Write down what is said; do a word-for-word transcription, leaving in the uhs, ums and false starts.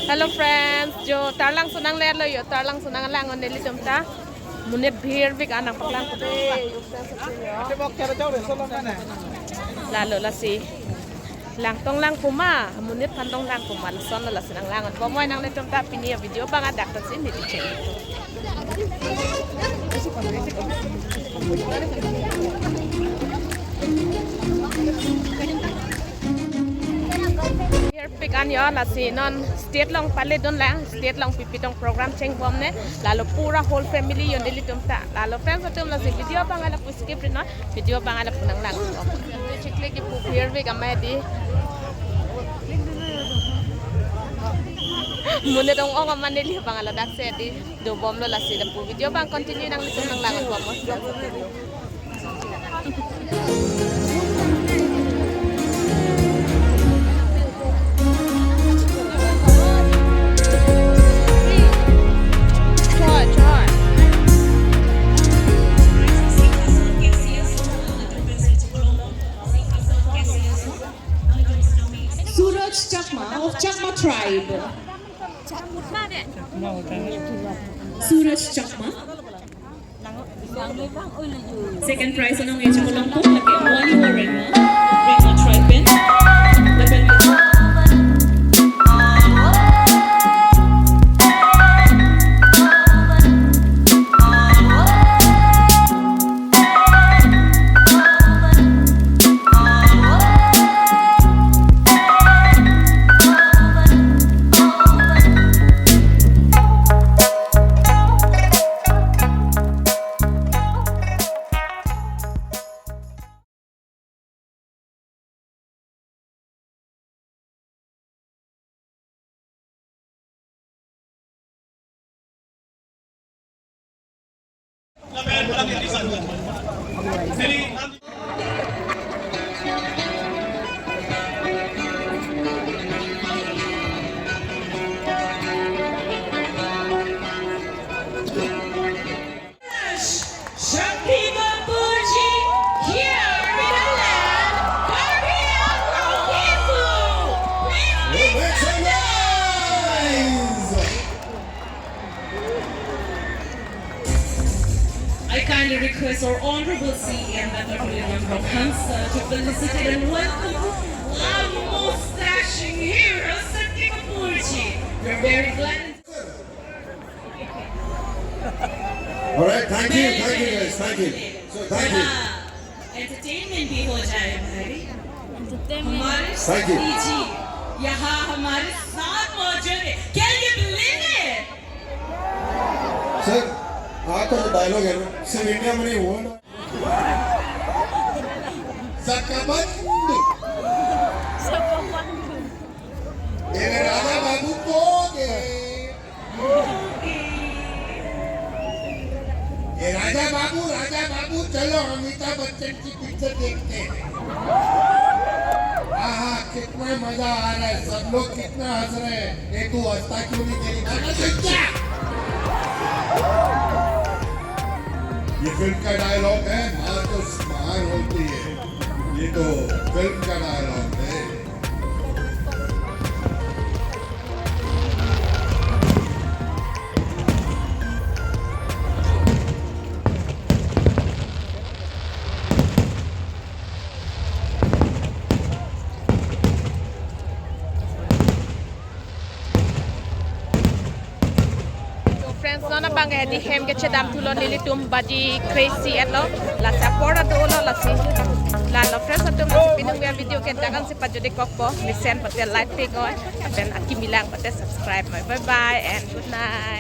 Hello friends, jo tarlangso nanglelo jo, tarlangso nanglang-un nelitum ta. Monit bhir bik an nangpaklang kude. Lalo lasi. Langtong lang puma, monit aphan tong lang puma, lasonlo lasi nanglang-un. Bomoi nanglitum ta pini avideo abang adak ta si neli cheng. Bhir bik an jo lasi non stage along pale dunlang, stage along pipi tong program chengbomne, lalo pura whole family jo nelitum ta. Lalo friends atum lasi video abang lapu skip ri non, video abang lapu nanglang. Chikle kipu bhir bik amei di. Monit ong-ong amat neli abang ladak si di dobomlo lasi lapu video abang continue nanglitum nanglang-un bomnon. Suraj Chakma of Chakma tribe. Suraj Chakma. Second prize anong echo kolong po lake Wali Warren, Rengma tribe pen. Shakti Kapoor ji here in the land, Karbi Anglong people. Please make some noise. I kindly request our Honorable C E M, Doctor Tuliram Ronghang sir, to felicitate and welcome our most dashing hero, Shakti Kapoor ji. We are very glad. All right, thank you, thank you guys, thank you. So, thank you. Entertainment भी हो जाए भाई। Entertainment। हमारे Thank you। साथी जी यहाँ हमारे साथ मौजूद है। Can you believe it? Sir, आपका जो डायलॉग है ना, सिर्फ इंडिया में नहीं हुआ ना। सकबंद। ये राजा बाबू को दे। ये राजा बाबू, राजा बाबू, चलो अमिताभ बच्चन की पिक्चर देखते हैं। आहा, कितना मजा आ रहा है, सब लोग कितना हंस रहे हैं। ये तू हंसता क्यों नहीं, तेरी माँ का चच्चा? ये फिल्म का डायलॉग है, माँ तो महान होती है। ये तो फिल्म का डायलॉग है। So friends, non abang hedi hem kechedam thulo nelitum baji crazy etlo. Lasi apor adolo lasi. Lalo friends atum lasi pini video ke dakan si pajodi kokpo. Mesen pate like pik oi. Then akimi lang pate subscribe. Bye bye and good night.